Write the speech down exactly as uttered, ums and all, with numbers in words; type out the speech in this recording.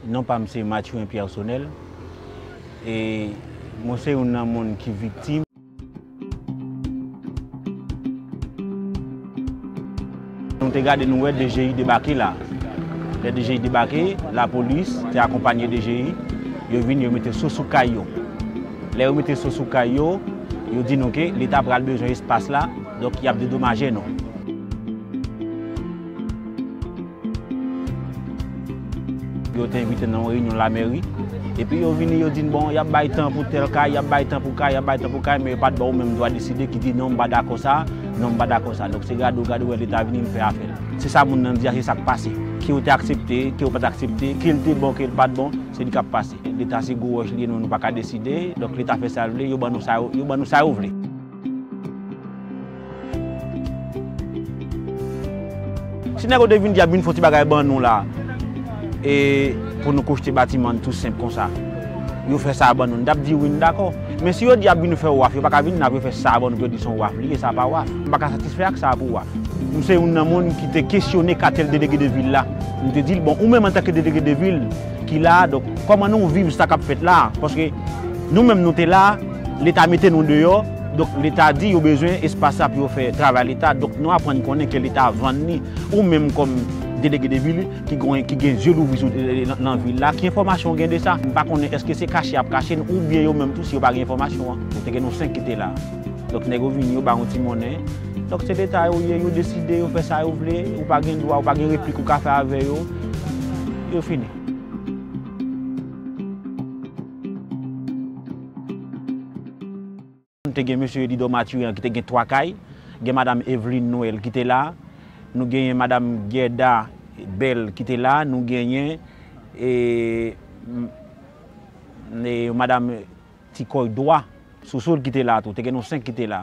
Non pa m se Mathurin Pierre Sonel. E mwen se youn nan moun ki viktim. Nou te gade, nou wè D G I debake la. Lè D G I debake, lapolis te akonpanye D G I, yo vin, yo mete so sou kay yo. Lè yo mete so sou kay yo, yo di nou ke Leta pral bezwen espas la, donk y ap dedomaje nou. Yo te envite nan yon reyinyon lamèri. Epi yo vini, yo di n, bon, y ap bay tan pou tèl kay, y ap bay tan pou kay, y ap bay tan pou kay, men yo pa t ba ou menm dwa deside ki di, non, m pa dakò sa, non, m pa dakò sa. Donk se gade w, gade w wè Leta vini, l fè afè l. Se sa moun nan di a, se sa k pase. Ke w te aksepte, ke w pa t aksepte, ke l te bon, ke l pa t bon, se li k ap pase. Leta se gwo wòch li ye, nou, nou pa ka deside. Donk Leta fè sa l vle, yo ban nou sa yo, yo ban nou sa yo vle. Si nèg yo te vin di y ap vin fè yon ti bagay ban nou la, e pou nou kochte batiman tou senp konsa, yo fè sa ban nou, n t ap di wi, n dakò. Men si yo di y ap vin fè waf, yo pa ka vin la pou yo fè sa ban nou, pou yo di se yon waf li ye, sa pa waf. M pa ka satisfè ak sa pou waf. M se youn nan moun ki te kesyone katèl delege de vil la. M te di l, bon, ou menm antanke delege de vil ki la, donk, kòman nou viv sa k ap fèt la? Paske nou menm nou te la, Leta mete nou deyò, donk Leta di yo bezwen espas la pou yo fè travay Leta. Donk nou aprann konnen ke Leta vann li. Ou menm kòm delege de vil ki gen, ki gen zye louvri sou, nan, nan vil la, ki enfòmasyon w gen de sa? M pa konnen èske se kache y ap kache n oubyen yo menm tou si yo pa gen enfòmasyon an. Nou te gen nou senk ki te la. Donk nèg yo vini, yo ba yon ti monnen. Donk se Leta yo ye, yo deside, yo fè sa yo vle, ou pa gen dwa, ou pa gen replik ou ka fè avè yo. Yo fini. Nou te gen mesye Elidor Mathurin ki te gen twa kay, gen madanm Eveline Noël ki te la, nou genyen madanm Gerda Bell ki te la, nou genyen, e, m-, e, madanm Tikòy Dwa Sousou ki te la tou, te gen nou senk ki te la.